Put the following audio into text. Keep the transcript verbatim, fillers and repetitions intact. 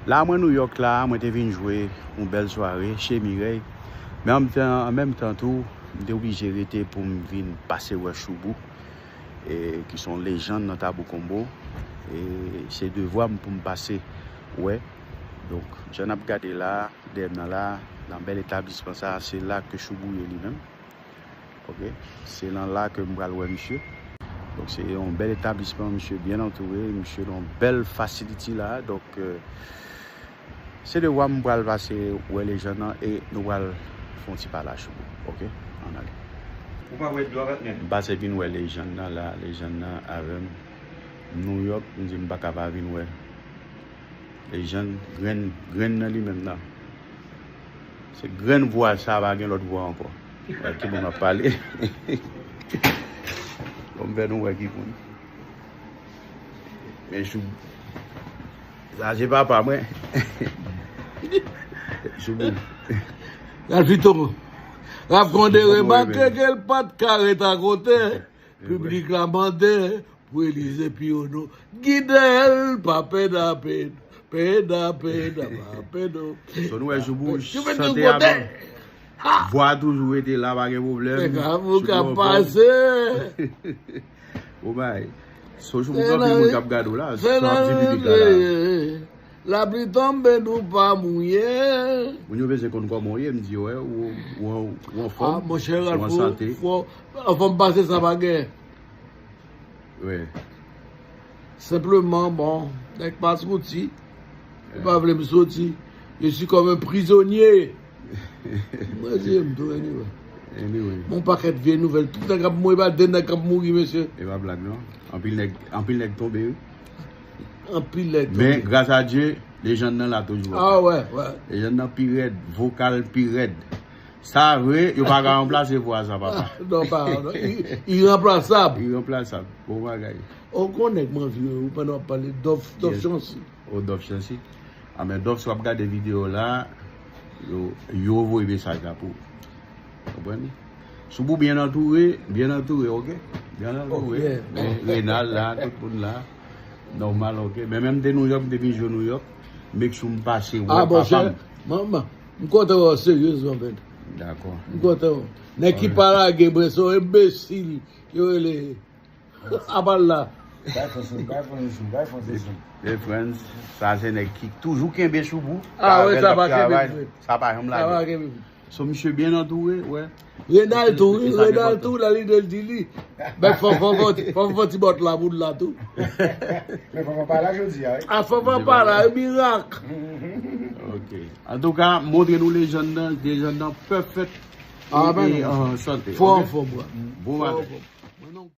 La mwen Nouyòk la, mwen te vin jwe yon bèl sware chez Mireille. Men an menm tan, an menm tan tou, m te oblije rete pou m vin pase wè Choubou, e, ki se yon lejann nan Tabou Konbo. E se devwa m pou m pase wè. Donk, jan n ap gade la, dèyè m nan la, nan bèl etablisman sa, se la ke Choubou ye li menm. Ok, se nan la ke m pral wè misye. Donk, se yon bèl etablisman, misye byen antoure, misye nan yon bèl fasiliti la. Donk, euh, se devwa m pral pase wè lejann nan e nou pral fè yon ti pale Choubou. Ok, ann ale. Ou pa wè dlo a pa t nèt. M pase vin wè lejann nan la, lejann nan avè m. Nouyòk, m di m pa ka pa vin wè. Lejann, grenn, grenn nan li menm nan. Se grenn vwa sa, pa gen lòt vwa ankò. Wè ki moun ap pale. Bon, m fè nou wè ki moun. Men Choubou. Sa se papa mwen. Choubou. Ralphito. Ralph Condé remake ke l pa t ka ret akote. Piblik la mande pou Elize Piono gide l, pa pèd apèn, pèd apèn, pa pèd. So nou wè Choubou chante a, men vwa toujou rete la, pa gen pwoblèm. Nèg la pou ka pase. O bay. So Choubou gen anpil moun k ap gade w la, so ap di piblik la la. Lapli tonbe, nou pa mouye. Moun yo bezwen konn kòman w ye, m di, wè, ou, ou, ou anfòm, ah, monchè, ou an sante. Fò, fò, anfòm pase sa pa gen. Wi. Senpleman, bon, nèg pa soti. Yo pa vle m soti. Je suis comme un prisonnier. Mwen, je m tou, anyway. Anyway. Bon, pakèt vye nouvèl. Tout nèg ap mouri, pa de nèg k ap mouri, mesye. E pa blag, non. Anpil nèg, anpil nèg tonbe, wi. Anpil nèg tonbe. Men, gras a Dye, lejann nan la toujou. Ah, wè, wè. Lejann nan pi rèd, vokal pi rèd. Sa vre, yo pa ka ranplase vwa sa, papa. Non, pa, non. I, iranplasab. Iranplasab. Bon bagay. Ou konnen kòman m anvi wè ou pandan w ap pale Dòf, Dòf Chancy. O Dòf Chancy. A, men Dòf, si w ap gade videyo la, yo, yo voye mesaj la pou ou. Konprann? Choubou byen antoure, byen antoure, ok? Byen antoure. Ok. Men Renald la, tout moun la. Nòmal, ok? Men menm te Nouyòk, m te vin jwe Nouyòk. Make sure m pase wè papa m. Ah, monchè, manman, m kontan wè w, seryezman, man. Dakò. M kontan wè w. Nèg ki pa lage mwen, se yon enbesil yo rele. Apa l la. Bay fòs, bay fòs, bay fòs. E Frantz, sa se nèg ki toujou kenbe Choubou. Ah, wi, sa pa kenbe vre. Sa pa janm lage. Sa pa kenbe vre. So, misye byen antoure, wè. Renald tou, wi, Renald tou, la li de l di li. Men fò, fò, fò, fò, fò ti bòt la pou l la tou. Men fò, fò pa la jodi a, wi. Ah, fò, fò pa la, e mirak. Ok. Antouka, montre nou lejann nan, lejann nan pèfèt. Ah, e, ben, e, an sante, fò, ok? Fò, bra. Bon bagay.